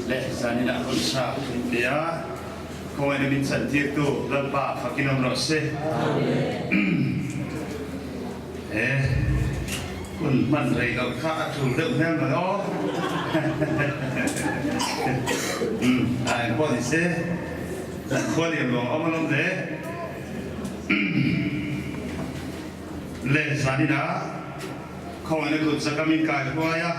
Le zanin ah hun sa min pe a, khawngaihna min chantirtu Lalpa fakin awm rawh se. He hun hman rei loh kha a tul deuh hmel mai aw. Umm a eng pawh ni se, zan khua liam luang awm alawm le. Le zanin ah khawngaihna kut zaka min kai hruai a.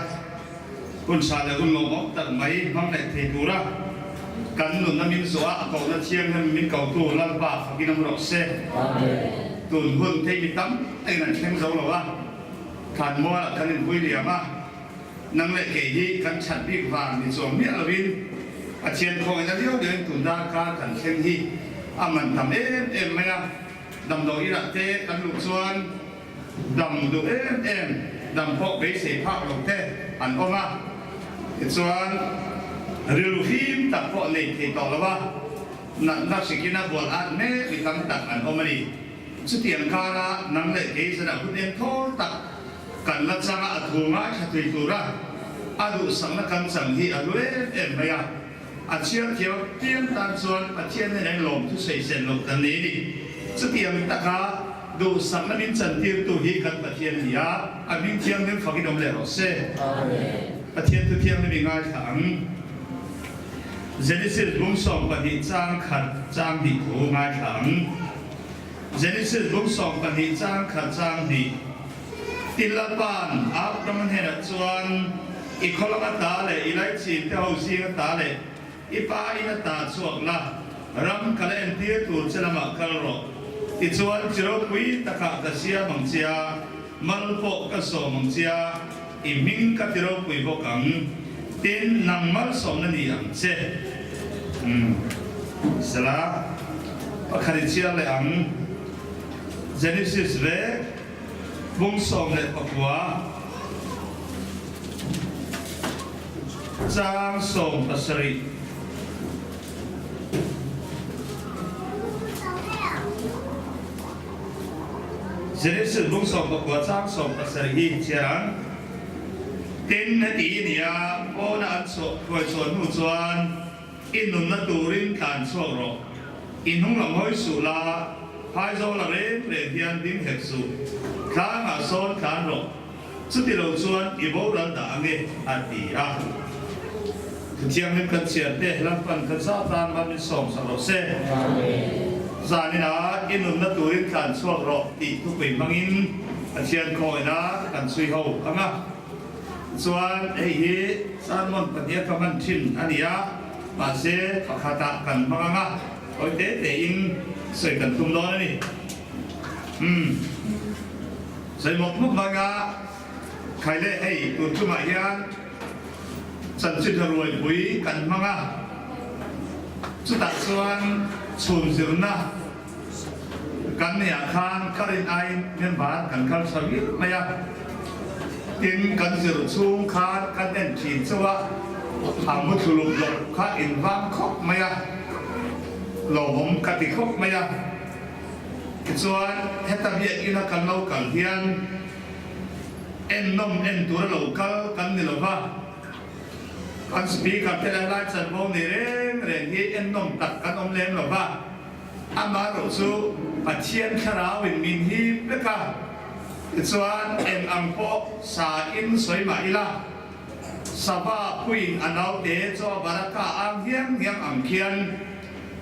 Hun tha leh hun lawmawm tak mai hmang leh thei tura kan nunna min zawh a, a kohna thianghlim min kotu Lalpa fakin awm rawh se. Tun hun thei mi tam takin an thleng zo lo a, thlanmualah kan inpui liam a, nang leh kei hi kan that bik vang ni chuang miah lovin Pathian khawngaihna liau liauin tun darkar kan thleng hi a man tam em em mai a, damdawi inah te kan luh chuan Dam duh em em, dam pawh beisei phak lo te an awm a, tichuan rilru him tak pawh nei thei tawh lo a, natna hrikin a bual at mek mi tam tak an awm a ni. Chutiang kara nang leh kei zanah hun eng thawl tak kan la changa a thu ngaithla tui tura a duhsakna kan chang hi a hlu em em mai a, a chhiar thiam apiang tan chuan Pathian nen eng lawmthu sawisel loh kan nei a ni. Chutiang taka Duhsakna min chantirtu hi kan Pathian a ni a, a hming thianghlim fakin awm leh rawh se. Pathian thu thianghlim i ngaithla ang. Genesis bung 12 chang khat chang hnih thu ngaithla ang. Genesis bung 12 chang khat chang hnih. Tilapan Abraham hnenah chuan, I khawlang ata leh i laichin te ho zing ata leh I pa in a ta chhuak la, ram ka la entir tur che lamah kal rawh. Tichuan, chi ropui takah ka siam ang che a, mal pawh ka sawm ang che a, i hming ka ti ropui bawk ang. Tin, nang malsawmna ni ang che. Umm. Sela, pakhat i chhiar leh ang. Genesis vek. Bung 19. Chang 17. Genesis bung 19 chang 17 hi chhiar ang. Tin, heti hi nia, pawna an chhuah hruai chhuah hnu chuan i nunna turin tlan chhuak rawh. I hnung lam hawi suh la, phaizawl a reng reng hian ding hek suh. Tlangah sawn tlan rawh. Chuti lo chuan i boral dah ange, a ti a. Thianghlim kan chhiar te Lalpan kan zah tan mal min sawm sak rawh se. Zaninah i nunna turin tlan chhuak rawh tih thupui hmangin Pathian khawina kan chhui ho ang a. Chuan hei hi sermon pahniha ka hman thin a ni a, mahse pakhatah kan hmang ang a, tawi te tein sawi kan tum dawn a ni. Umm. Sawi mawp mawp mai a, khai leh hei tun chungah hian chanchin ruaipui kan hmang a, chutah chuan chhun zirna kan neihah khan ka rin aiin member kan kal tha viau mai a, tin kan zir chhung khan kan en thin chauh a, a muthlu lup lawp kha invang khawp mai a, lawmawm ka ti khawp mai a. Tichuan, heta biakina kan lo kal hian ennawm en tura lo kal kan ni lo va, kan speaker te leh lai chanvo nei reng reng hi ennawm tak kan awm lem lo va, amaherawh chu Pathian thlarauin min hip vek a, tichuan eng ang pawh sa in sawi mah ila, sava puiin a naute chaw baraka ang hiang hiang ang khian,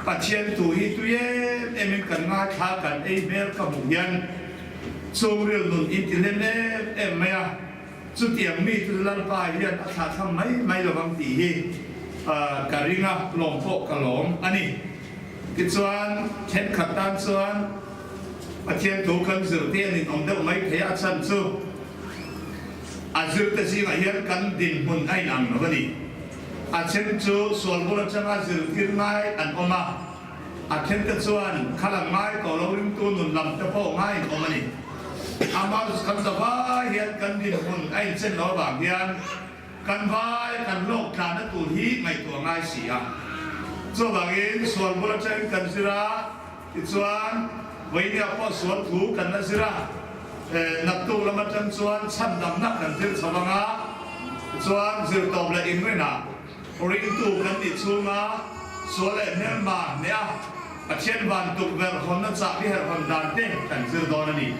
Pathian tu hi tui em em in kan ngaithla kan ei hmel ka hmuh hian chhungril nun in ti hlim em em mai a, chutiang mi chu Lalpa hian a thlahthlam mai mai lo vang tih hi ka ring a, lawm pawh ka lawm a ni. Tichuan thenkhat tan chuan Pathian thu kan zir te an inawm deuh mai thei a, a chhan chu a zirte zingah hian kan dinhmun a inang lo a ni. A then chu sual bul atanga zirtir ngai an awm a, a thente chuan khalam ngai tawh lo ringtu nun lam te pawh ngai an awm a ni. Amah kan zavai hian kan dinhmun a inchen loh avang hian kan vai kan hlawk tlana tur hi ngaihtuah ngai si a. Chuvangin sual bul atangin kan zir a, tichuan vawinia pawh sual thu kan la zir a. Naktuk lam atang chuan chhandamna kan zir chho ang a, tichuan zirtawp leh inrinah. Ringtu kan tih chhunga sual leh hmelma hneh a, Pathian van tukverh hawnna chahbi herh hawn dan te kan zir dawn a ni.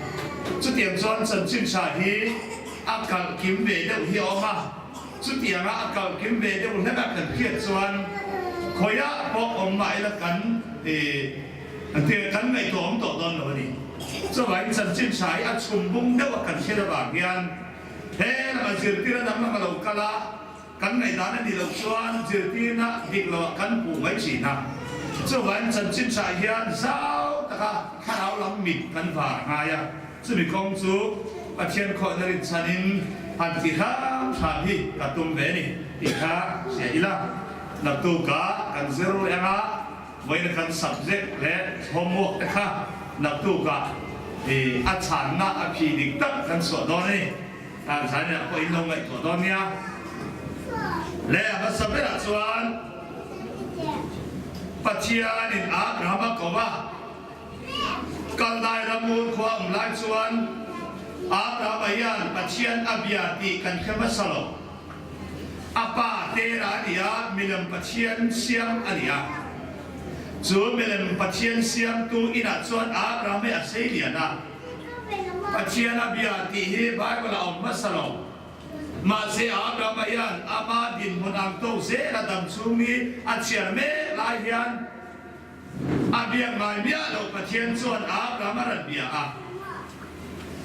Chutiang chuan chanchin tha hi a kalh kim ve deuh hi a awm a, chutianga a kalh kim ve deuh hlek a kan hriat chuan khawiah pawh awm mah ila kan kan ngaihtuah awm tawh dawn lo a ni. Chuvangin chanchin tha hi a chhum bung deuh a kan hriat avang hian he lama zirtir a dang lama lo kal a, Kan ngaihdan a nih loh chuan zirtirna dik loah kan hmuh mai thin a. Chuvangin chanchin tha hian zau taka thlarau lam mit kan var a ngai a. Chumi kawng chu Pathian khawihna rinchhanin han ti hram hram hi ka tum ve a ni tih kha hria ila. Naktukah kan zir reng a, vawiina kan subject leh homework te kha naktukah a chhanna a phih dik tak kan chhuah dawn a ni. Kan zainah pawh in lo ngaihtuah dawn nia. Le a hmasa berah chuan Pathianin Abraham a ko a, Kaldai ram ur khua awm lai chuan Abraham-a hian Pathian a bia tih kan hre hmasa lo. A pa Tera a ni a, milem Pathian siam a ni a. Chu milem Pathian siamtu inah chuan Abraham-i a sei lian a. Pathian a bia tih hi Bible ah awm hmasa lo. Mahse Abraham-a hian ama dinhmun ang tawk zel a dam chhung hi a chhiar mek lai hian a biak ngai miah loh Pathian chuan Abraham a rawn bia a.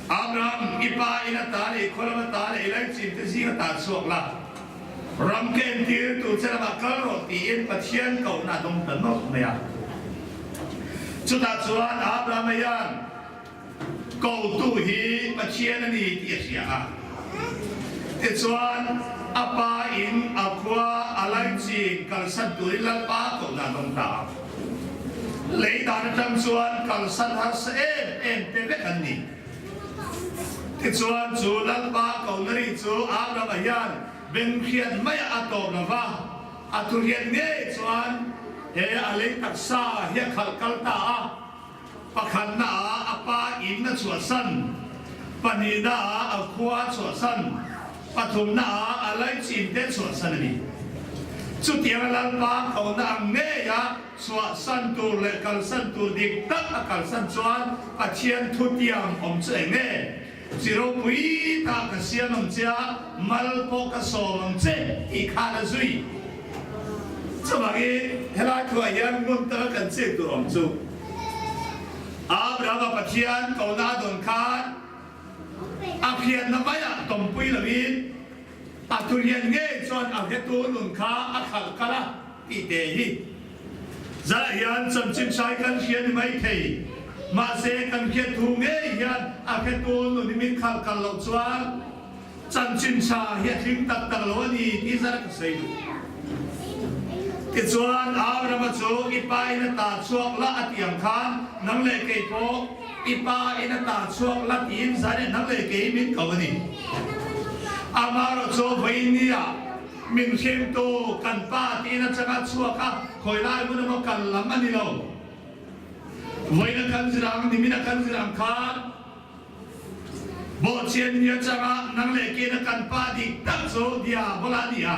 Abraham, i pa in a ta leh i khaw lam a ta leh i laichin te zing a ta chhuak la, ram ka entir tur che lamah kal rawh tiin Pathian kohna a dawng ta nawlh mai a. Chutah chuan Abraham-a hian kotu hi Pathian a ni tih a hria a. Tichuan, a pa in a khua a laichin kalsan turin Lalpa kohna a dawng ta a. Lei dan atang chuan kalsan harsa em em te vek an ni. Tichuan, chu Lalpa kohna ri chu Abraham-a hian benghriat maiah a tawp lo va. A thuhriat ngei chuan he a lei taksa hi a khalh kal ta a, pakhatna ah a pa in a chhuahsan, pahnihna ah a khua a chhuahsan, pathumna ah a laichin te chhuahsan a ni. Chutiang a Lalpa kohna ang ngeia chhuahsan tur leh kalsan tur dik tak a kalsan chuan Pathian thutiang awm chu eng nge? Chi ropui ta ka siam ang che a, mal pawh ka sawm ang che tih khan a zui. Chuvangin helai thuah hian ngun taka kan chik tur awm chu Abrahama Pathian kohna a dawn khan a hriatna maiah tawmpui loin a thulian ngei chuan a hretu nun kha a khalh kal a tih te hi. Zah hian chanchin hrai kan hria ni mai thei. Mahse, kan hriat thu ngei hian a hretu nun hi min khalh kal loh chuan chanchin tha hi a tling tak tak lo a ni tih zar ka sawi duh. Tichuan, Abrahama chu i pa in a ta chhuak la a tih ang khan nang leh kei pawh i pa in a ta chhuak la tiin zan nang leh kei min ko a ni. Amaherawhchu vawinia Min hrimtu kan pa tiin atanga chhuak a, khawi lai hmun emaw kal lam a ni lo. Vawiin a kan zir ang, nimin a kan zir ang khan Bawhchian ni atanga nang leh keina kan pa dik tak chu Diabola a ni a.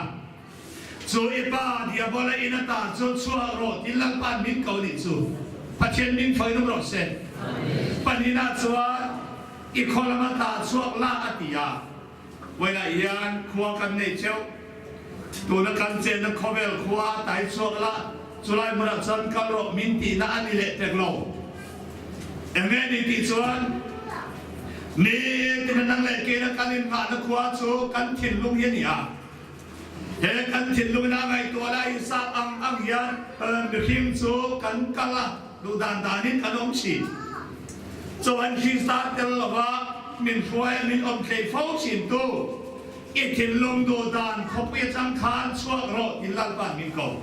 Chu i pa Diabola in ata chu chhuak rawh tiin Lalpa'n min ko nih chu Pathian min fawi nawm rawh se. Pahnihna chuan i khaw lam ata chhuak la a ti a. Vawilah hian khua kan nei cheuh. Tuna kan chenna khawvel khua a tai chhuak la, chulai hmunah chuan kal rawh min tihna a ni leh tek lo. Eng nge ni tih chuan, Ni, tuna nang leh keina kan inngahna khua chu kan thinlung hi a ni a. He kan thinlungin a ngaihtuah lai hisap ang ang hian mihring chu kan kal a, duh dan danin kan awm thin. Chuan Krista tel lova min hruai a min awm thei fo thin tu, i thinlung duh dan khawpui atang khan chhuak rawh tin Lalpa'n min ko.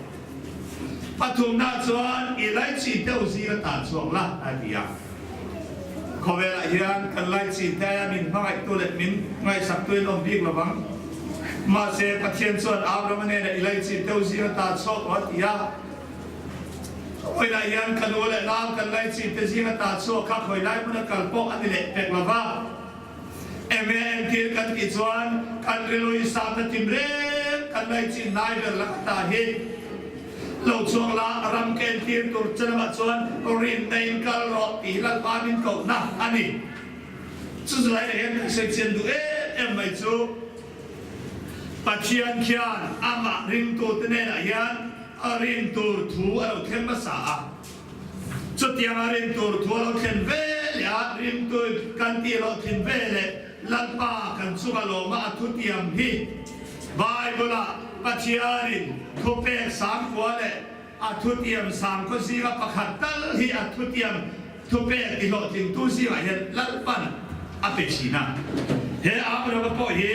Pathumna chuan i laichin deuh zing a tan chhuak la a ti a. Khawvelah hian kan laichin te aia min hmangaihtu leh min ngaihsaktu in awm bik lovang. Mahse, Pathian chuan Abrahama hnenah i laichin deuh zing a tan chhuak rawh a ti a. Khawilah hian ka nu leh nau kan laichin te zing a tan chhuak kha khawi lai hmun a kal pawh a ni leh pek lova. Enge entir kan tih chuan kan rilru i sâmna tim reng. kan laichin nai ber lak ata hi lo chhuak la, ram ka entir tur che lamah chuan rinna in kal rawh tih hi Lalpa min kohna a ni. Chu zilai ah hian kan sawi chian duh em em mai chu Pathian khian amah ringtute hnenah hian a rin tur thu a lo thleng hmasa a. Chutianga rin tur thu a lo thlen ve leh a, ringtu kan tih loh thin ve leh Lalpa kan chunga lawma a thutiam hi Bible-ah Pathianin thupek sangkua leh a thutiam sangkhaw zinga pakhat tal hi a thutiam thupek tihlawhtlingtu zingah hian Lalpan a pe thin a. He Abrahama pawh hi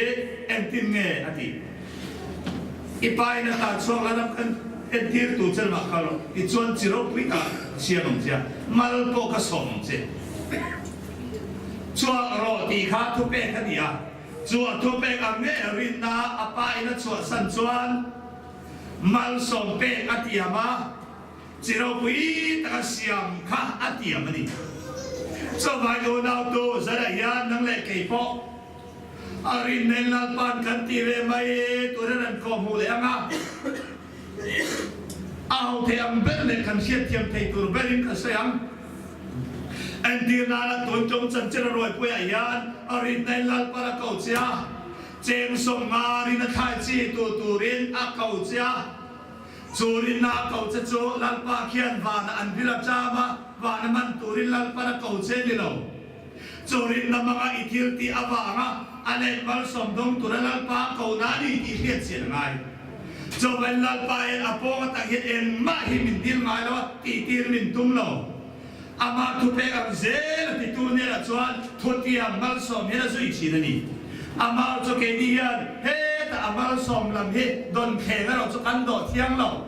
engtin nge a tih? I pa in a tan chhuak la ram kan entir tur che lamah kal rawh. Tichuan chi ropui tak siam ang che a, mal pawh ka sawm ang che. Chhuak rawh tih kha thupek a ni a, chu a thupek ang nge rinna a pa in a chhuahsan chuan malsawm pek a tiam a, Chi ropui taka siam kha a tiam a ni. Chawhmai unautu Zara hian nang leh kei pawh a rin nen Lalpa'n kan ti ve mai turin an kawh hmuh leh ang a. A ho thei ang ber leh kan hriatthiam thei tur berin ka sawi ang. Entir nana tun tum chanchin a ruaipuiah hian a rin nen Lalpa'n a ko che a, cheng sawmngarin a thlai chi tu turin a ko che a. Chu rinna a ko che chu Lalpa khian vana an vil a cham a, vana man turin Lalpan a ko che ni lo. Chu rinna hmanga i thil tih avanga a let malsawm dawng tura Lalpa a ko na a ni tih hriat chian a ngai. Chuvangin Lalpa hian a pawng atang hian engmah hi min dil ngai lo a, tihtir min tum lo. Amah thupek ang zel a titu hnenah chuan thutiang malsawm hian a zui thin a ni. Amah chu keini hian hetah a malsawm lam hi dawn thleng erawh chu kan dawh thiang lo.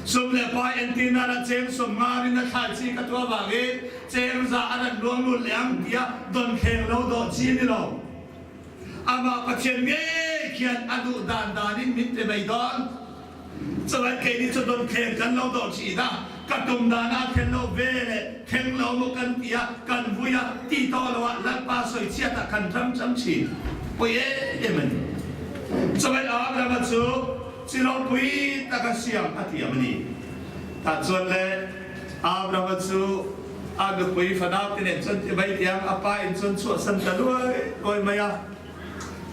Sum leh pai entir nana cheng sum ngarin a thlai chi ka tu avangin cheng za a ran luang lut leh ang tia dawn thleng lo dawh chi a ni lo. Amah Pathian ngei khian a duh dan danin min pe mai dawn. Chuan keini chu dawn thleng kan lo dawh thin a, ka tum dana a thlen loh ve leh thleng lo maw kan ti a, kan vui a, ti tawh lo ah Lalpa sawi chhiat ah kan ram cham thin. Pawi em em a ni. Chuan Abrahama chu chi ropui taka siam a tiam a ni. Tah chuan le Abrahama chu a nupui fanau te nen chuan ti mai tiang a pa in chuan chhuahsan ta luai luai mai a.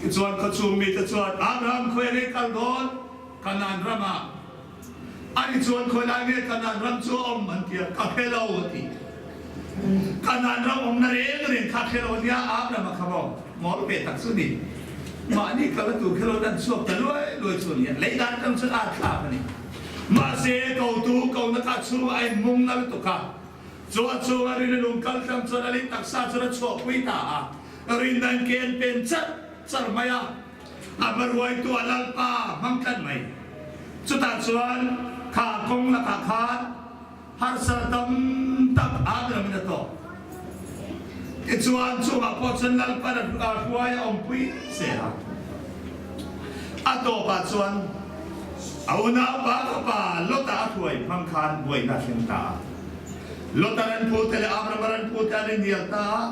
Tichuan khawchhung mite chuan Abraham khawi rei kal dawn Kanaan ramah ani chuan khawi lai nge Kanaan ram chu a awm an ti a, ka hre lo a ti. Kanaan ram awmna reng reng kha hre lo nia Abraham a kha maw mawl ve tak chu ni. Mahni kal a tur khe lo dan chhuak ta luai luai chu a ni a, lei dan tang chuan a thlak a ni. Mahse kotu kona kha chhungah a inmung na lutuk a, chu a chhunga rin a lung kal tlang chuan a lei taksa chuan a chhuahpui ta a. Rindan ke an pen char char mai a, a hmaruaitu a Lalpa hmang tlat mai. Chutah chuan kha kawng lakah khan harsar tam tak Abrahamin a tawk. Tichuan chungah pawh chuan Lalpan a hruai a awmpui zel a. A tawpah chuan a unaupa fapa Lota a hruai hmang khan buaina a thleng ta a. Lota ranpute leh Abrahama ranpute an inhnial ta a.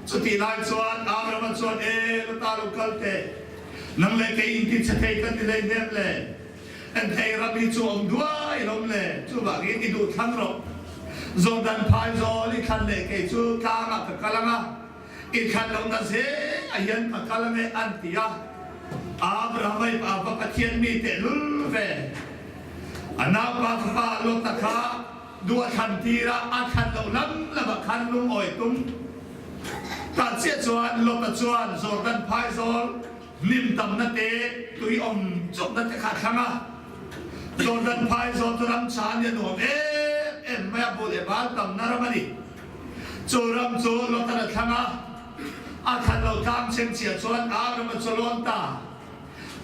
Chutih lai chuan Abrahama chuan, E, Lota lo kal teh, nang leh kei inti che thei kan ni lei hnem le, en thei ram hi chu awm duai lawm le, chuvangin i duh thlang rawh. Jordan phai zawl i thlan leh kei chu tlangah ka kal ang a, i thlan lohna zel ah hian ka kal ang e, an ti a. Abrahama i pa va Pathian mi tehlul ve, a naupa fapa Lota kha, Duh a thlan tir a, a thlan loh lam lamah khan lungawi tum ta chiah chuan Lota chuan Jordan phaizawl hnim tamna te, tui awm chawpna te kha a thlang a. Jordan phaizawl chu ram tha a nia nuam em em mai a, buh leh bal tamna ram a ni. Chu ram chu Lotan a thlang a, a thlan loh tlang chhengchhiah chuan Abraham a chu lawn ta.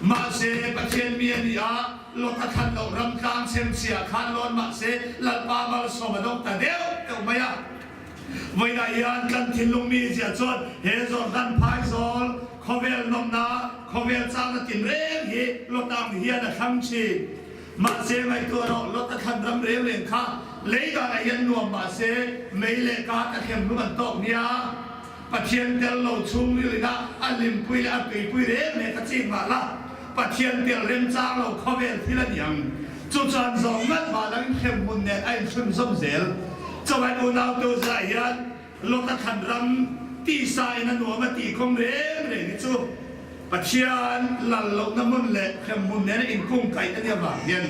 Mahse, Pathian mi a ni a, Lot a thlan loh ram tlang chhemchhia khan lawn mahse Lalpa malsawm a dawng ta deuh deuh mai a. Vawiinah hian kan thinlung mi ziah chuan he Jordan phaizawl, khawvel nawmna, khawvel chakna tinreng hi Lot ang hian a thlang thin. Mahse, ngaihtuah rawh, Lot a thlan ram reng reng kha lei danah hian nuam mahse mei leh kat a thlemhlum an tawk nia. Pathian tel lo chhungril ina a hlimpui leh a tuipui reng reng kha chik mah la. Pathian tel remchang lo khawvel thil a ni ang. Chu chuan zawng ngat mah langin hremhmun nen a inchhunzawm zel. Chawhmeh unau tu zirah hian Lota thlan ram tisa in a nuam a tih kawng reng reng hi chu Pathian lal lohna hmun leh hremhmun nena inkungkaih a nih avang hian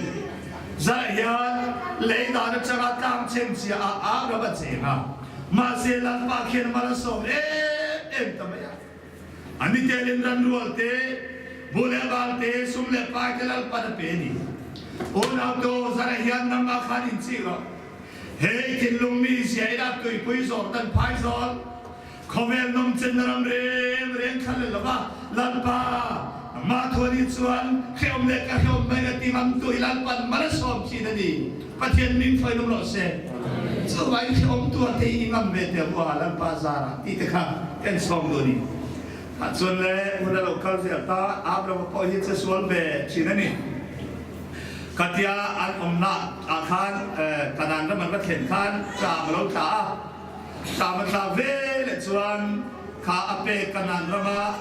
zirah hian lei dan atanga tlang cheng chiah ah Abraham a cheng a, mahse Lalpa khian mal a sawm em em ta mai a. A ni telin ranrual te, bu leh bal te, sum leh pai te Lalpan a pe a ni. Unau tu zara hian nangmah khan inchih rawh. Hei thinlung mi zia ila tuipui Jordan phaizawl, khawvel nawmchenna ram reng reng thla leh lova Lalpa nangmah thu a nih chuan hrehawm leh ka hrehawm mai ka ti ngam tu i Lalpan mal a sawm thin a ni. Pathian min hruai lung rawh se. Chuvangin hrehawm tuar te hi i ngam ve teh u a Lalpa zarah tih te kha kan sawm duh a ni. Tah chuan le hun a lo kal zel ta, Abrahama pawh hi che sual ve thin a ni. Khatia an awmna ah khan Kanaan ram an va thlen khan ṭam a lo tla a, ṭam a tla ve leh chuan kha a pek Kanaan rama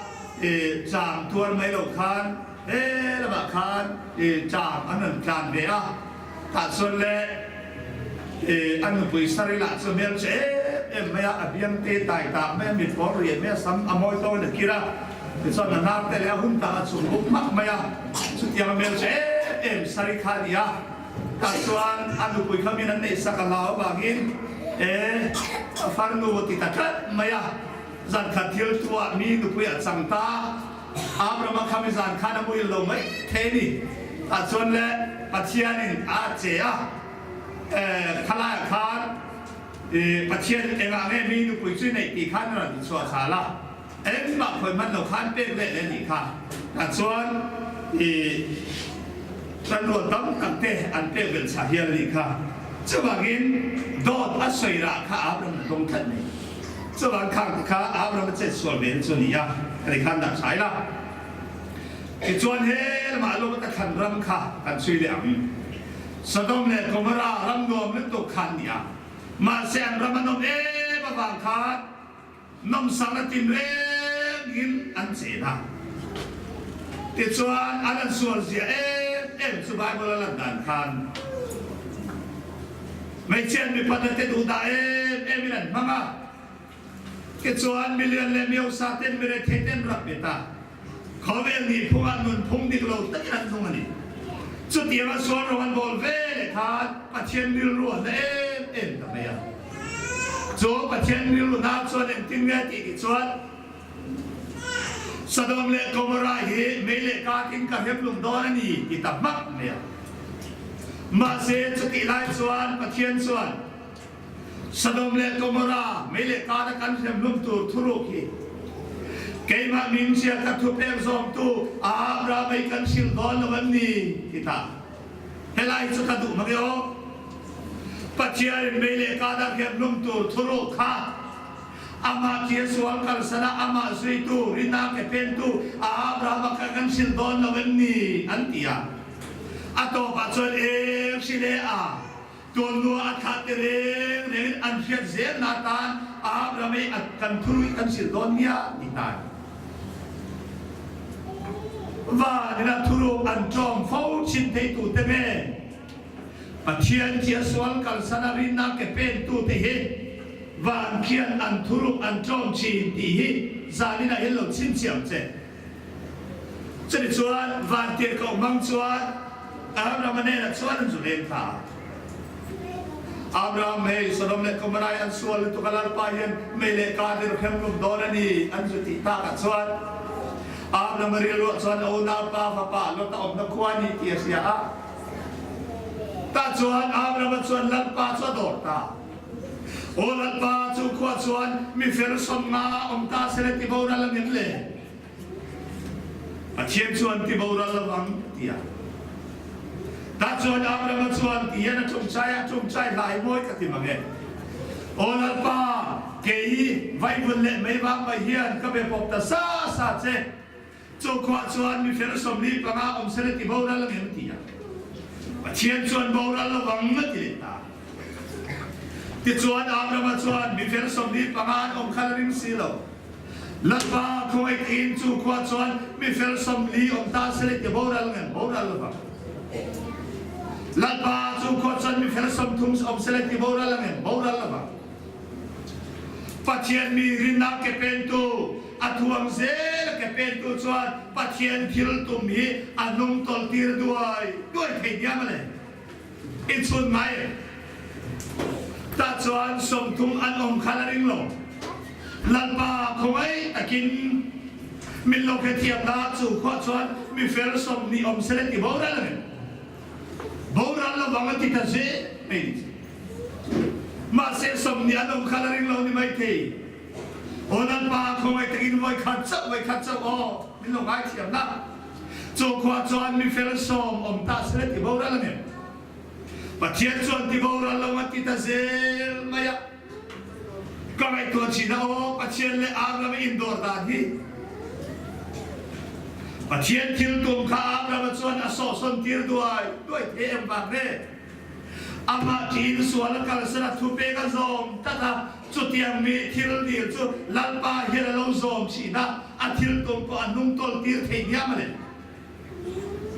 ṭam tuar mai lo khan he lamah khan ṭam an rawn tlan ve a. Tah chuan le a nupui Sari lah chu hmel che em em mai a, a biang te tai tak mai a, mit kawr riah mai a, sam a mawi tawngin a kir a, tichuan a hnar te leh a hun tak a chhum buk hmak mai a, chutiang a hmel che em em Sari kha a ni a. Tah chuan a nupui kha min an neih sak a hlau avangin e a farnu ti ta tlat mai a, zan khat thil tuah mi nupui a chang ta. Abrahama kha mi zan khan a muil lo mai thei a ni. Tah chuan le Pathianin a che a, khalaiah khan Pathian engah nge mi nupui chu i neih tih khan a rawn ti chhuah chhal a, engmah khawi hman lo khan pek leh leh a nih kha. Tah chuan tanrual tam tak te an pek belh chhah hial a nih kha. Chuvangin dawt a sawi rah kha Abraham a dawng tlat mai. Chuvang khang te kha Abraham a chet sual ve na chu a ni a, ka ti khan dah tha ila. Tichuan he lamah Lota thlan ram kha kan chhui leh ang. Sodom leh Gomorrah ram nuam lutuk kha an ni a, mahse an ram a nawm em avang khan nawmsakna tinrengin an chen a. Tichuan an an sual zia em em chu Bible a lan dan khan Hmeichhiat mipa te duh dah em em in an hmang a, tichuan milian leh miosa ten mirethei ten rak bet a, khawvel nihphungah nunphung dik lo takin an nung a ni. Chutianga sual rawng an bawl ve leh khan Pathian rilru a na em em ta mai a. Chu Pathian rilru na chuan engtin nge tih tih chuan Sodom leh Gomorrah hi mei leh katin ka hrem lung dawn a ni ti ta hmak mai a. Mahse, chutih lai chuan Pathian chuan Sodom leh Gomorrah mei leh kata kan hrem lum tur thuruk hi keimah min tia ka thupek zawmtu Abraham ei kan hrilh dawn lo an ni ti ta. Helai chu ka duh mang e aw. Pathianin mei leh kata hrem lum tur thuruk kha Amah thil sual kalsan a, amah zuitu, rinna ke pentu Abraham-a kha kan hrilh dawn lo em ni? an ti a. A tawpah chuan eng hri leh a tuanlua a thlah te reng rengin an hriat zelna atan Abraham hi a kan thurui kan hrilh dawn nia ti ta a ni. Van ina thuruk an ṭawng fo thin theitute nge? Pathian thil sual kalsan a rinna ke pentute hi van khian an thuruk an tlawm thin tih hi zanin ah hian lo chhinchhiam che. Chumi chuan van tirhkoh hmang chuan Abraham-a hnenah chuan an zu leng ta a. Abraham, hei Sodom leh Gomorrah hi an sual lutuk a, Lalpa hian mei leh kar hi hrem lum dawn a ni an zu tih takah chuan Abraham-a rilruah chuan a unaupa fapa Lot-a awmna khua a ni tih a hria a. Tah chuan Abrahama chuan Lalpa chu a dawr ta. Aw Lalpa, chu khua chuan mi fel sawmnga awm ta se le ti boral a ngem le? Pathian chuan ti boral lo ang, a ti a. Tah chuan Abrahama chuan ti hian a ṭawngṭai a, ṭawngṭai hla hi mawi ka ti mang e. Aw Lalpa, kei vaivun leh meivang mai hian ka be pawp ta sa sa che. Chu khuah chuan mi fel 45 awm sela ti boral ang em ti a, Pathian chuan boral lo ang a ti leh ta. Tichuan Abrahama chuan mi fel 45 an awm kha la ring si lo. Lalpa khawngaih takin chu khua chuan mi fel 40 awm ta se le ti boral ngem boral lo vang. Lalpa chu khua chuan mi fel 30 awm se le ti boral ngem boral lo vang. Pathian mi rinna ke pentu, a thuam zel ke pentu chuan Pathian thil tum hi a hnung tawlh tir duai duai thei diam a le. I chhun mai. Tah chuan 30 an awm khan a ring lo. Lalpa khawngaih takin min lo hrethiam la, chu khuah chuan mi fel 20 awm se le ti boral a ni. Boral lovang a ti ta zel mai ni chu. Mahse 20 an awm khan a ring lo ni maithei. Aw Lalpa khawngaih takin vawikhat chauh vawikhat chauh aw min lo ngaithiam la. Chu khua chuan mi fel 10 awm ta se le ti boral a ni. Pathian chuan ti boral lo a ti ta zel mai a. Ka ngaihtuah chin a aw Pathian leh Abraham a indawr dan hi. Pathian thil tum kha Abraham a chuan a sawhsawn tir duai duai thei em vang nge? Amah tiin sual a kalsan a thupek a zawm tlat a, chutiang mi thil dil chu Lalpa hian a lo zawm thin a, a thil tum pawh a hnung tawl tir thei diam a ni.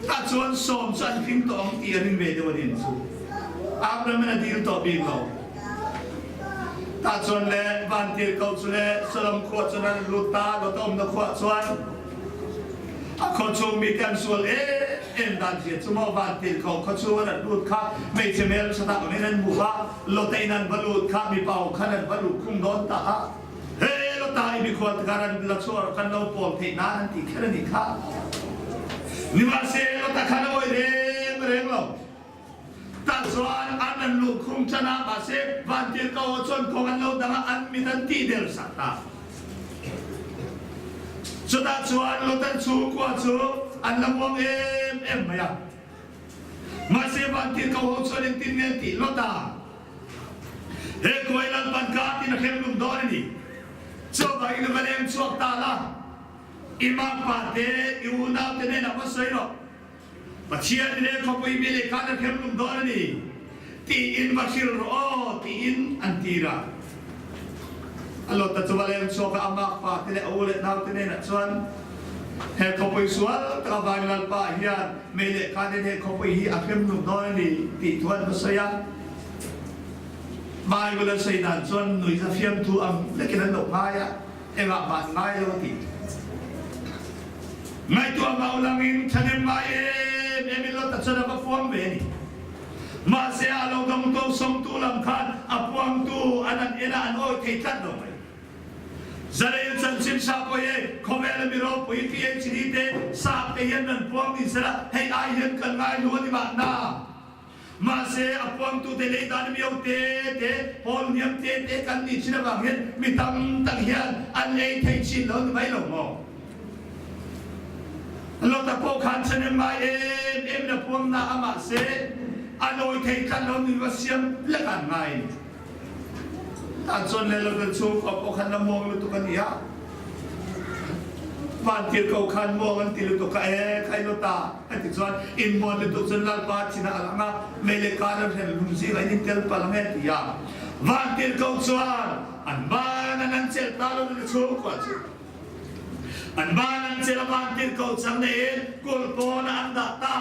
Tah chuan 10 chu an tling tawh ang tih a ring ve deuh a ni chu. Abraham-in a dil tawh bik lo. Tah chuan le vantirhkoh chu le Sodom khua chuan an lut ta, Lota awmna khuah chuan A khawchhung mite an sual em em dan zia chu maw vantirhkoh khawchhung an rat lut kha hmeichhe hmel tha tak angin an hmu a, Lota in an va lut kha mipa ho khan an va luh khung dawn ta a, He Lota i mikhual te khan an la chhuah rawh kan lo pawl theih nan an tih kher a nih kha. Nimahse Lota khan a awih reng reng lo. Tah chuan an an luh khung tan a, mahse vantirhkoh ho chuan kawng an lo dang a, an mit an tih der sak ta. Chutah chuan Lotan chhungkua chu an la muang em em mai a. Mahse vantirhkoh ho chuan engtin nge an tih Lota? He kuai Lalpan ka tin a hrem lum dawn a ni. Chuvangin va leng chhuak ta la, i makpa te, i unau te hnenah va sawi rawh. Pathian in he khawpui mi leh khan a hrem lum dawn a ni tiin va hrilh rawh aw tiin an tir a. A Lota chu va leng chhuak a, a makpa te leh a u leh naute hnenah chuan, He khawpui sual tak avangin Lalpa hian mei leh khanin he khawpui hi a hrem lum dawn a ni tih thu an va sawi a. Bible a sawi dan chuan nuihza fiamthu ang lekin an lo ngai a. Engah mah an ngai lo a ti. Ngaihtuah ngau langin thahnem ngai em em in Lota chuan a va puang ve a ni. Mahse a lo dawng to sawmtu lam khan a puangtu an an en a an awi thei tlat lo mai. Zarel chanchin sa pawh hi khawvela mi ropui PhD te sap te hian an puang ni sela hei ai hian kan ngai lu a ni mahna. Mahse, a puangtute lei dan miau te te, pawl hniam te te kan nih thin avang hian mi tam tak hian an ei thei chin lo ni mai lo maw? Lota pawh khan chhanem ngai em em in a puang na a, mahse, a nawi thei tlat lo ni va siam lek an ngai a ni. Tah chuan le Lota chhungkua pawh khan la muang lutuk a ni a, vantirhkoh khan muang an ti lutuk a, E khai Lota, a ti chuan inmuan lutuk chuan Lalpa thin a alh ang a, mei leh kar an hren hlum zingah in intel palh ang e, a ti a. Vantirhkoh chuan an ban an an chelh ta lo Lota chhungkua chu an ban an chelh a, vantirhkoh chang neiin kulh pawnah an dah ta.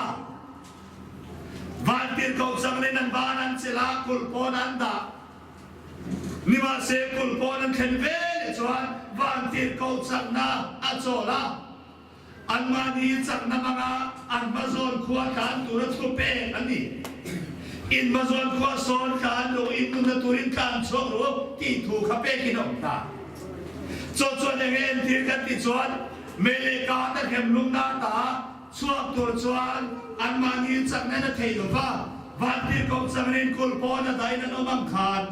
Vantirhkoh changin an van an chelh a, kulh pawn an dah. Nimahse, kulh pawn an thlen ve leh chuan vantirhkoh chakna a chawl a, anmahni chakna hmanga an hmazawn khua tlan tura thu pek an ni. In hmazawn khua sawn tlan ru, in nunna turin tlan chhuak ru tih thu kha pekin a awm ta. Chaw chuan enge entir kan tih chuan mei leh kân a hrem lumna ta Chhuak tur chuan anmahni chakna in a thei lo va, vantirhkoh changin kulh pawn a dahin an awm ang khan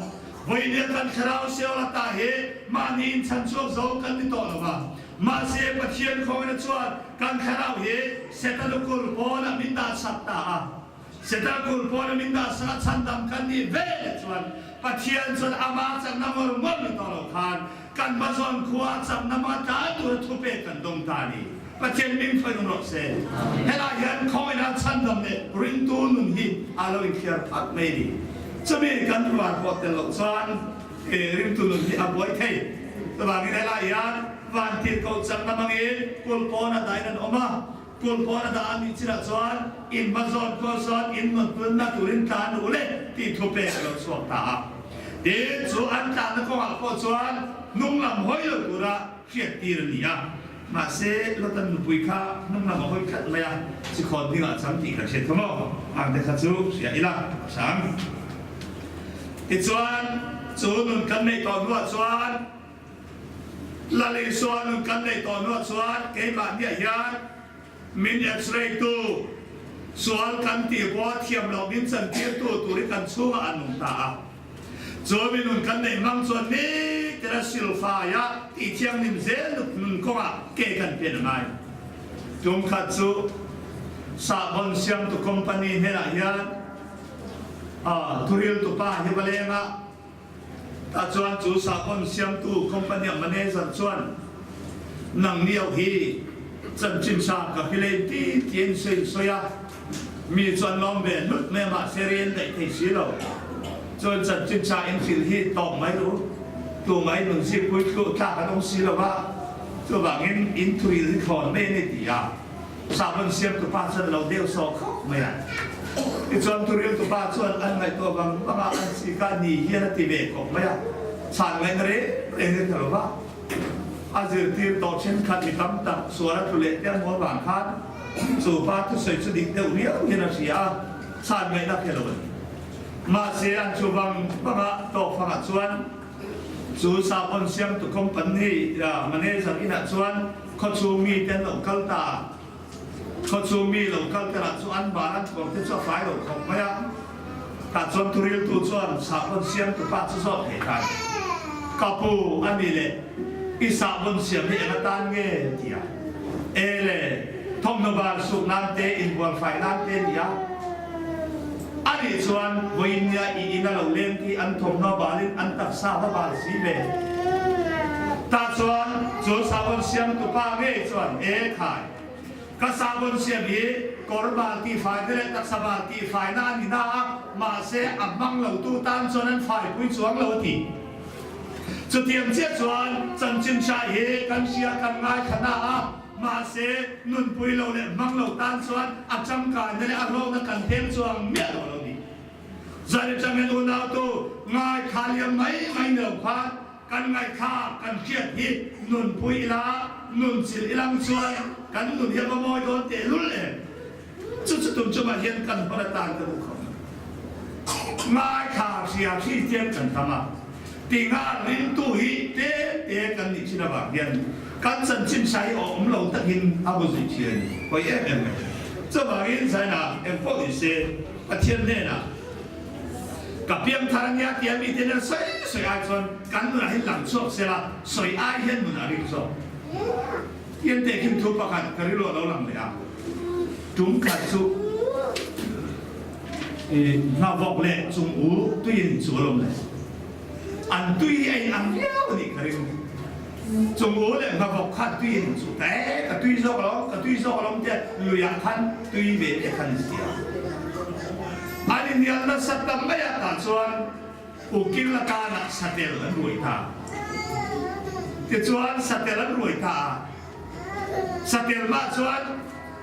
vawinia kan thlarau Seol ata hi mahni inchhan chhuak zo kan ni tawh lo va. Mahse, Pathian khawngina chuan kan thlarau hi Setana kulh pawnah min dah sak ta a. Setana kulh pawna min dah sak a chhandam kan nih ve leh chuan Pathian chuan amah chakna ngawr ngawr ni tawh lo khan kan hmazawn khua a chakna hmanga tlai tura thupek kan dawng ta a ni. Pathian min hruai nung rawh se. Helai hian khawngaihna chhandam leh ringtu nun hi a lo inthliar phat mai a ni. Chumi kan rual pawh tel loh chuan ringtu nun hi a buai thei. Chuvangin helai hian. Vantirhkoh chakna hmangin kulh pawn a dahin an awm a. Kulh pawn a dah a nih chinah chuan in hma zawn khaw sawn in nun tunna turin tlan u le tih thu pek a lo chhuak ta a. Tin, chu an tlanna kawngah pawh chuan hnung lam hawi lo tura hriat tir a ni a. Mahse, Lotan nupui kha hnung lam a hawi tlat mai a, chi khawn dingah chang tih kan hriat kha maw? Angte kha chu hria ila a hrang. Tichuan, chu nun kan neih tawh hnuah chuan, Lal Isua nun kan neih tawh hnuah chuan keimahniah hian min X-ray tu, sual kan tih pawha thiam loh min chantirtu tur hi kan chhungah a nung ta a. Chu mi nun kan neih hmang chuan nitin a silfaia tih thianghlim zel nun kawngah ke kan pen a ngai. Tum khat chu sahbawn siamtu company hnenah hian thuriltu pa hi va leng a, Tah chuan chu sahbawn siamtu company a manager chuan, Nang ni auh hi chanchin sa ka hrilei ti tiin sawi sawi a, mi chuan lawm ve hlut mai a mahse rel daih thei si lo. Chuan chanchin sa in hrilh hi tawk mai ru, tumah in nun zikpui thluh tlak an awm si lo va, chuvangin in thuil hi thlawn mai a ni ti a. Sahbawn siamtu pa chuan a lo deu sawh khawp mai a. Tichuan thuriltu pa chuan an ngaihtuah vang vang a, an chik a, ni hian a ti ve khawp mai a. Chhan ngaihna reng reng hi tha lo va. A zirtir tawh thenkhat mi tam tak sual a tlu leh te a hmuh avang khan chu pa thusawi chu dik deuh riau hian a hria a, chhan ngaihna hre lo a ni. Mahse an chu vang vang a, tawkfangah chuan Chu sahbawn siamtu company manager inah chuan khawchhung mite an lo kal ta a. Khawchhung mi lo kal te lah chu an ban an kawr te chu a fai lo khawp mai a. Tah chuan thuriltu chuan sahbawn siamtu pa chu zawt thei ta a ni. Ka pu, a ni le, i sahbawn siam hi eng atan nge? a ti a. E le, thawmhnaw bar suk nan te, inbual fai nan te a ni a. A nih chuan vawiin nia i in a lo leng tih an thawmhnaw balin an taksa va bal si ve. Tah chuan chu sahbawn siamtu pa ngei chuan, E khai, ka sahbawn siam hi kawr bal tihfai te leh taksa bal tihfaina a ni na a, mahse a hmang lotu tan chuan an faipui chuang lo a ti. Chutiang chiah chuan chanchin hrai hi kan hria kan ngaithla na a, Mahse, nunpui lo leh hmang lo tan chuan a tangkaina leh a hlawkna kan peng chuang miah lo lo ni. Zan atang hian unautu ngaithla liam mai mai ni lo khan kan ngaithla kan hriat hi nunpui ila, nunchilh ilang chuan kan nun hi a va mawi dawn tehlul em? Chu chu tum chungah hian kan hman atan ka duh khawp. Ngaithla hria Kristian kan tam a, tinga ringtu hi tlem te kan nih thin avang hian kan chanchin hra hi awm lo takin a bu zui thin a ni. Pawi em em mai. Chuvangin China engpawh ni se Pathian hnenah ka piangthar ania tia mite nen sawi sawi ai chuan kan nunah hian lang chhuak sela sawi ai hian nun a ring zawk. Tian tehkhin thu pakhat ka rilru a lo lang leh a, tum khat chu i hnavawk leh chung u tuiin chu a lawm leh. An tui hi a in ang viau a nih ka ring. Chung u leh hnavawk khan tuiin chu ta e, ka tui zawk alawm, ka tui zawk alawm tia luiah khan tui ve te khan sia. An inhnial nasa ta mai a tah chuan Ukil atana satel an ruai ta. Tichuan satel an ruai ta a, satel mah chuan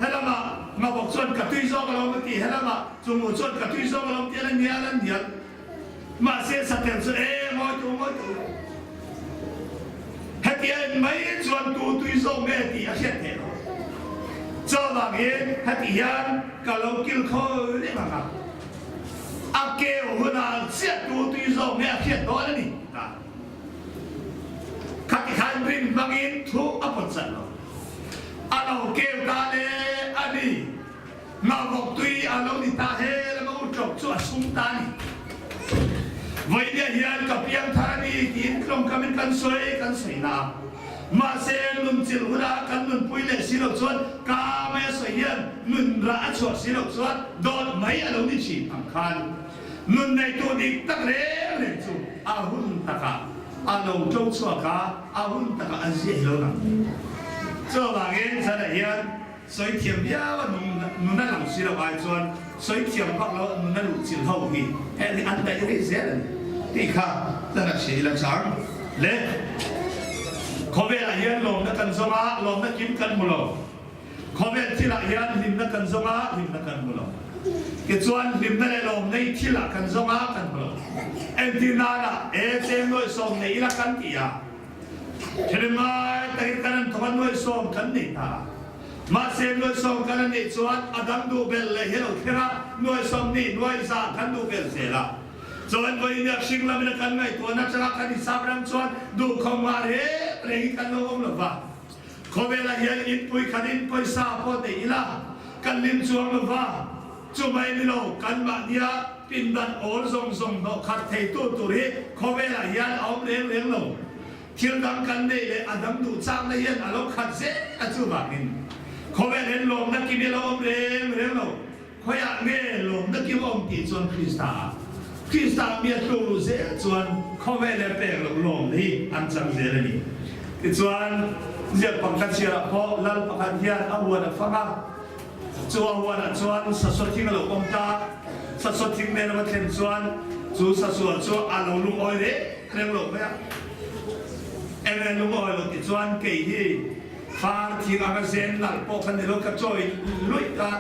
helamah ngabawk chuan ka tui zawk alawm a ti, helamah chungu chuan ka tui zawk alawm tih a la nial a nial. Mahse satel chu e ngawi tu ngawi tu. Hetia en mai chuan tu tui zawk nge tih a hriat theih lo. Chuvangin heti hian ka lo kil khawi reng ang a. A keu hunah chiah tu tui zawk nge a hriat dawn a ni ta. Khati khan rin hmangin thu a pawt chat lo. A lo keu ta le a ni. Ngahvawk tui a lo ni ta he lama u ṭawk chu a sum ta a ni. Vawinia hian ka piang thar a ni tiin tlawngkamin kan sawi kan sawi na a. Mahse nun chilh hunah kan nunpui leh si loh chuan ka mai a sawi hian nun rah a chhuah si loh chuan dawt mai a lo ni thin ang khan nun neitu dik tak reng reng chu a hun takah a lo to chhuak a, a hun takah a ziah hi lo lang. Chuvangin zanah hian sawi thiam viau a nun a lang si loh ai chuan sawi thiam vak lo a nun a luh chilh ho hi heng hi an daih rih zel a ni tih kha zanah hria ila chang le. Khawvelah hian lawmna kan zawng a, lawmna kim kan hmu lo. Khawvel thilah hian hlimna kan zawng a, hlimna kan hmu lo. Tichuan hlimna leh lawmna hi thilah kan zawng a, kan hmu lo. Entir nana, E cheng nuaih sawm nei ila kan ti a, thil ngai takin kan han thawk a, nuaih sawm kan nei ta a. Mahse nuaih sawm kan a nih chuan a dang duh belh leh hi a lo thleng a, nuaih sawm nih nuaih zah kan duh belh zel a. Chuan vawiin a hring lamin a kan ngaihtuahna atanga kan insap reng chuan duhkhawm ngah reng reng hi kan lo awm lo va. Khawvelah hian inpui khatin pawisa pawh nei ila kan lim chuang lo va, chumai ni lo kan mahnia pindan awl zawng zawng hnawh khat theitu tur hi khawvelah hian a awm reng reng lo. Thil dang kan neih leh a dang duh chakna hian a lo khat zel a chuvangin khawvel hian lawmna kim hi a lo awm reng reng lo. Khawiah nge lawmna kim a awm tih chuan Krista ah. Krista ah mi a tluk luh zel chuan khawvel leh pek loh lawmna hi an chang zel a ni. Tichuan ziak pangkhat chhiarah pawh lal pakhat hian a huan a fang a, chu a huanah chuan sasua thing a lo awm ta. Sasua thing nen a va thlen chuan chu sasua chu a lo lungawi reng reng lo mai a. Eng nge lungawi lo tih chuan kei hi far thing anga zen nalh pawh kha ni lo ka chawi luih a,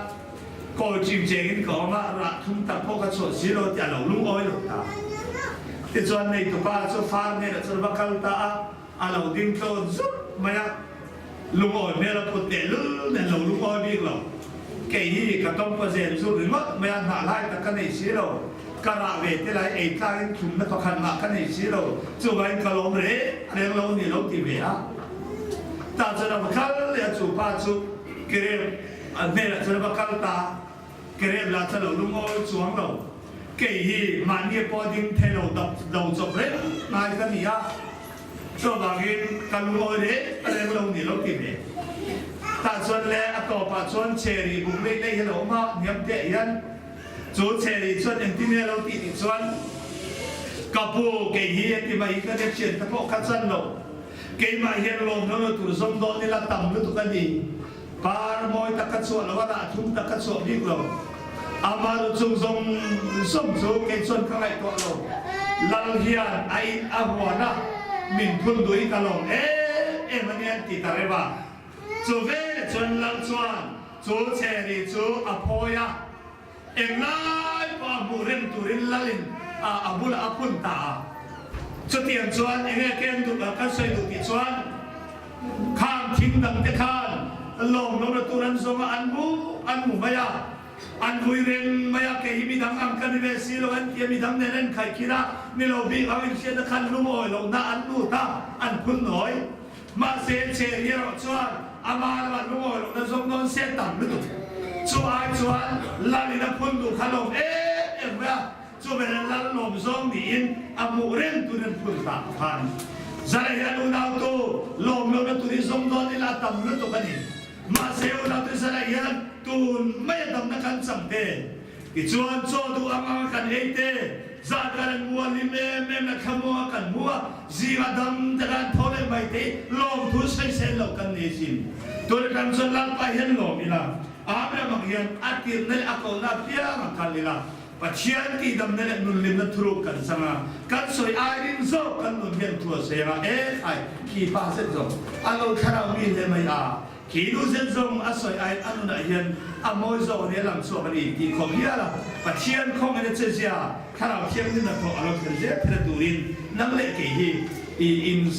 kawi chim chengin ka awm a, rah thum tak pawh ka chhuah si lo tih a lo lungawi lo ta. Tichuan neitupa chu far hnenah chuan va kal ta a. A lo ding tlawn zut mai a, lungawi hmel a put teh lul nen lo lungawi bik lo. Kei hi ka tawngpa zen zut ringawt mai a, hnah lai tak ka nei si lo. Ka rah ve te lai ei tlangin thlumna pakhat mah ka nei si lo, chuvangin ka lawm reng reng lo ni lo ti ve a. Tah chuan a va kal leh a, chu pa chu Kerem hnenah chuan a va kal ta. Kerem lah chu a lo lungawi chuang lo. Kei hi mahni pawh ding thei lo dap lo chawp reng ngai ka ni a, chuvangin ka lungawi reng reng lo ni lo ti ve. Tah chuan le a tawpah chuan Cherry buk lei lei hi a lo awm a, hniam teh hian chu Cherry chuan engtin nge a lo tih tih chuan ka pu kei hi heti mai hi ka nia thian te pawh ka chan lo, keimah hian lawm lo na tur zawng dawn ila tam lutuk a ni. Par mawi tak ka chhuah lo a, rah thum tak ka chhuah bik lo. Ama lu chung zawng zawng chu kei chuan ka ngaihtuah lo. Lal hian a in a huan a, min phun duh i ka lawm em em a nia an ti ta reuh a. Chu veleh chuan Lal chuan chu chheri chu a phawi a, englai pawh a hmuh reng turin Lalin a bulah a phun ta a. Chutiang chuan enge ken duh kan sawi duh tih chuan, Khang thing dang te khan lawm lo na tur an zawng a, an mu an mu mai a, an vui reng mai a, kei hi midang ang ka ni ve si lo an ti a, midang nen an inkhaih khin a, ni lo bik ang inhriatna khan lungawi lohna an lut a, an phun nawi. Mahse, Cherry erawh chuan ama lamah lungawi lohna zawng dawn se tam lutuk. Chu ai chuan Lalin a phun duh kha lawm em em mai a. Chu vela lal lawm zawng niin a hmuh reng turin an phun ta khan Zara hian unautu lawm lohna tur hi zawng dawn ila a tam lutuk a ni. Mahse unautu Zara hian tun mai a damna kan chang te, tichuan chaw duh ang anga kan ei te, zan kan an mu a hlim em em la thlamuang a kan hmu a, zinga dam te kan tho leh mai te hi lawmthu sawisel loh kan nei sin. Tun atang chuan Lalpa hian lawm ila, Abraham ang hian a tirhna leh a kohna apiang a kal ila, Pathian tihdamna leh nunhlimna thuruk kan chang a, kan sawi airin zawk kan nun hian thu a sawi anga, E khai, khi pa zet zawng a lo thlarau mi hle mai a, khi nu zet zawng a sawi aiin a nunah hian a mawi zawk ania lang chhuak a ni tih khawp hial a, Pathian khawngin a chezia thlarau thianghlimna thawh a lo thlen zel thei na turin nang leh kei hi i in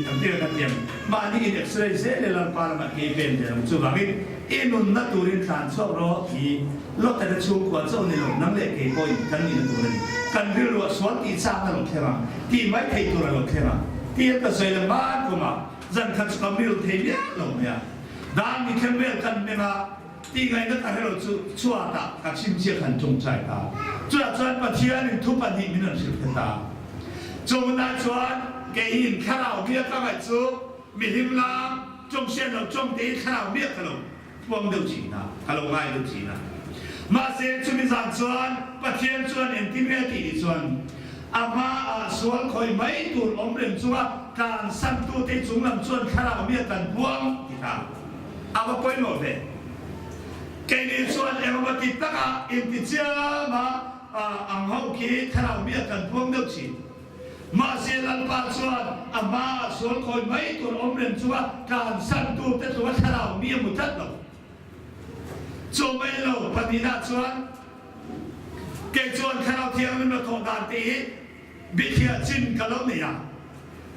kan ti a kan ti ang, mahni in x-ray zel e Lalpa lamah kei pen zel ang chuvangin i nunna turin tlan chhuak rawh ti. Lawtena chhungkua chauh ni lo, nang leh kei pawhin kan nihna tur a ni. Kan rilruah sual tih chakna lo thleng ang, tih mai theih tur a lo thleng ang. Tih ka sawi leh hman kum a, zan khat chu ka mil thei miah lo mai a. Dan mi thleng vel kan meng a, tih ngaihna ka hre lo chu chhuatah ka chhimchhiah khan tawngtai ta. Chutah chuan Pathianin thu pahnih min rawn hrilh kha ta. Chunah chuan keiin thlarau bia ka ngaih chu mihlim lam, tawng hriat loh tawng tein thlarau bia ka lo. Puang deuh thin a, ka lo ngai deuh thin a. Mahse chumi zan chuan Pathian chuan engtin nge a tih ni chuan a hmaah sual khawih mai tur awm reng chunga tlan santute chung lam chuan thlarau mi a kan puang ti ta. A va pawimawh ve. Keini chuan engemaw ti taka inti chiama ang ho khi thlarau mi a kan puang deuh thin. Mahse Lalpa chuan a hmaah sual khawi mai tur awm reng chunga tlansan turte tlunga thlarau mi a hmu tlat lo. Chu mai lo, pahnihna chuan kei chuan Thlarau Thianghlim la thawh dan te hi bithliah chin ka lo nei a.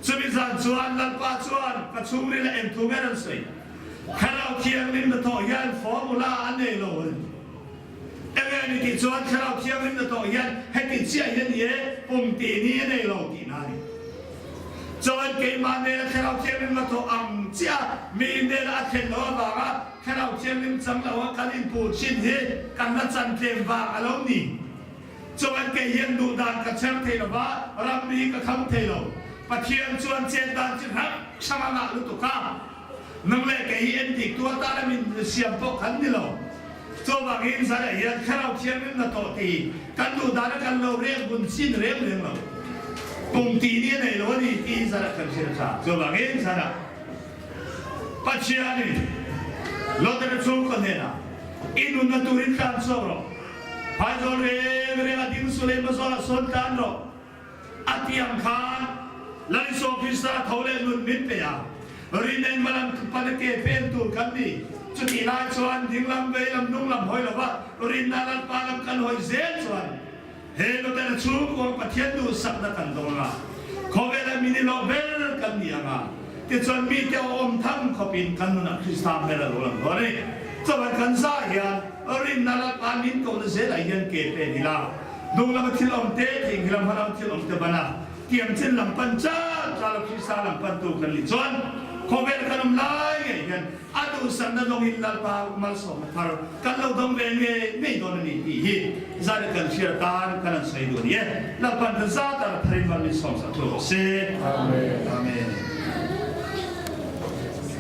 Chumi zan chuan Lalpa chuan ka chhungril a eng thu ber an sawi. Thlarau Thianghlim la thawh hian formula a nei lo a ni. Enge a ni tih chuan Thlarau Thianghlim la thawh hian heti chiah hi a ni e, pum tih ni a nei lo tihna a ni. Chuan keimah nena Thlarau Thianghlim la thawh ang chiah a mi nena a thlen loh avanga Thlarau Thianghlim chang lo a kan inpuh thin hi kan la chan tlem vang a lo ni. Chuan kei hian duh dan ka chher thei lo va, ramri ka kham thei lo. Pathian chuan chet dan chi hrang hrang a ngah lutuk a, nang leh kei hi endik tu atana min siam pawh kan ni lo. Chuvangin zanah hian Thlarau Thianghlim na tawh tih kan duh dana kan lo reng bun chin reng reng lo. Kum tih ni a nei lo a ni tih hi zanah kan hriat tha. Chuvangin zanah Pathianin Lotera chhungkaw hnenah i nunna turin tlan chhuak rawh. Phaizawl reng reng a ding Suleima zawlah sawn tlan rawh. A ti ang khan Lal Isua Krista tho leh nun min pe a, rin engmah lam pana ke pen tur kan ni. Chutih lai chuan dinglam veilam hnunglam hawi lova rinna Lalpa lam kan hawi zel chuan he Luther chhungkuang Pathian duhsakna kan dawng anga khawvela min i lawh ber kan ni anga tichuan mite awm tham khawpin kan nunah Krista hmel a lo lang dawn a ni. Chuan kan zah hian rinna Lalpa min kohna zelah hian ke pen ila. Hnung lama thil awm te, theihnghilh lam hma lama thil awm te bana tiang chin lam pan chat chat a Krista lam pantu kan nih chuan khawvel kan awm lai ngei hian a duhsakna dawngin Lalpa malsawmna thar kan lo dawng ve ngei ngei dawn a ni tih hi zan kan hriat tan kan han sawi duh a ni e. Lalpan kan zat a tharin mal min sawmsak thu rawh se. Amen. Amen.